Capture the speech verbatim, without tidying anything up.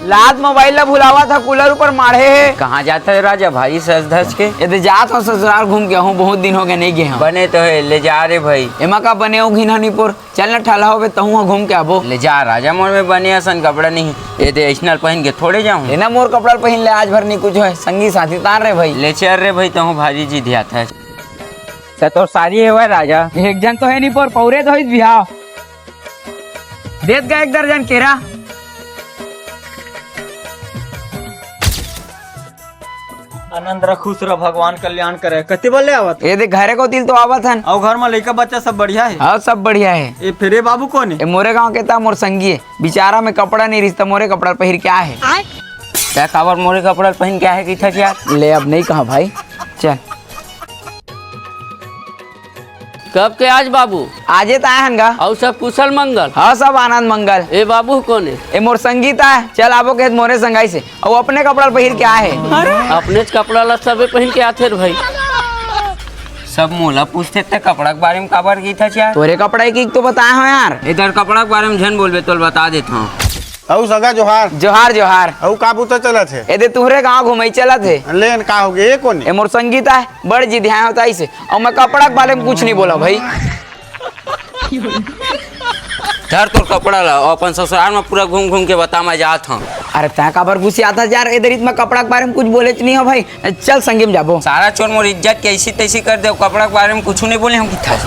लात मोबाइल ला भुलावा था, कूलर ऊपर माढ़े हे। कहाँ जात हे राजा, भारी सज धज के? ए दे जात हूँ ससुराल घूम के आहूँ, बहुत दिन हो गए नहीं गए हूँ। बने तो हे, ले जा रे भाई। एमा का बने हो घिनहनी पोर, चल ना ठलहा होबे तहूँ ह घूम के आबो। ले जा राजा, मोर में बने असन कपड़ा नहीं। ए दे अइसना ल पहिन के थोड़े जाहूँ। ए ना मोर कपड़ा ल पहिन ले, आज भर नहीं कुछ होय, संगी साथी तार रे भाई। ले चल रे भाई, तहूँ भारी जिदियात हे। त तोर सारी हे वय राजा। एक झन तो हे नहीं पोर, पौरे तो होइस बिहाव। देत गा एक दर्जन केरा। आनंद रह, खुश रह, भगवान कल्याण करे। कति बल्ले आवत? ए दे घरे कोती ल तो आवत हन। अउ घर म लइका बच्चा सब बढ़िया हे? हाँ, सब बढ़िया हे। ए फेर ए बाबू कोन हे? ए मोरे गांव के ता, मोर संगी हे। बिचारा में कपड़ा नहीं रिहिस त मोरे कपड़ा ल पहिर के आहे। तैं काबर मोरे कपड़ा ल पहिन के आहे कहिथस यार? ले अब नहीं कहा भाई, चल। कब के आज बाबू? आजे त आए हन गा। अउ सब कुशल मंगल? हाँ, सब आनंद मंगल। ए बाबू कोन हे? ए मोर संगी ता, चल आबो कहे त मोरे संग आइस हे। अउ अपने कपड़ा ल पहिर के आहे। अपनेच कपड़ा ला सबे पहिन के आथे रे भाई। सब मोला पूछथे त कपड़ा के बारे में काबर कहिथस यार? तोरे कपड़ा के तो बताए हंव यार। ए दे कपड़ा के बारे में झन बोलबे, तोला बता देत हंव। अउ सगा जोहार। जोहार जोहार। अउ का बूता चलत हे? ए दे तुहरे गांव घुमई चलत हे। ले न का होगे, ए कोन हे? ए मोर संगी ता, बड़ जिदियाय होत आइस हे। अउ मैं कपड़ा के बारे में कुछ नहीं बोला भाई। धर तोर कपड़ा ला, अउ अपन ससुराल में पूरा घूम घूम के बता, मैं जात हंव। अरे तैं काबर गुस्सियाथस यार, ए दे रिहिस मैं कपड़ा के बारे में कुछ बोलेच नहीं हंव भाई। चल संगी में जाबो। सारा चोर मोर इज्जत के ऐसी तैसी कर दे, कपड़ा के बारे में कुछ नहीं बोले हंव कहिथस।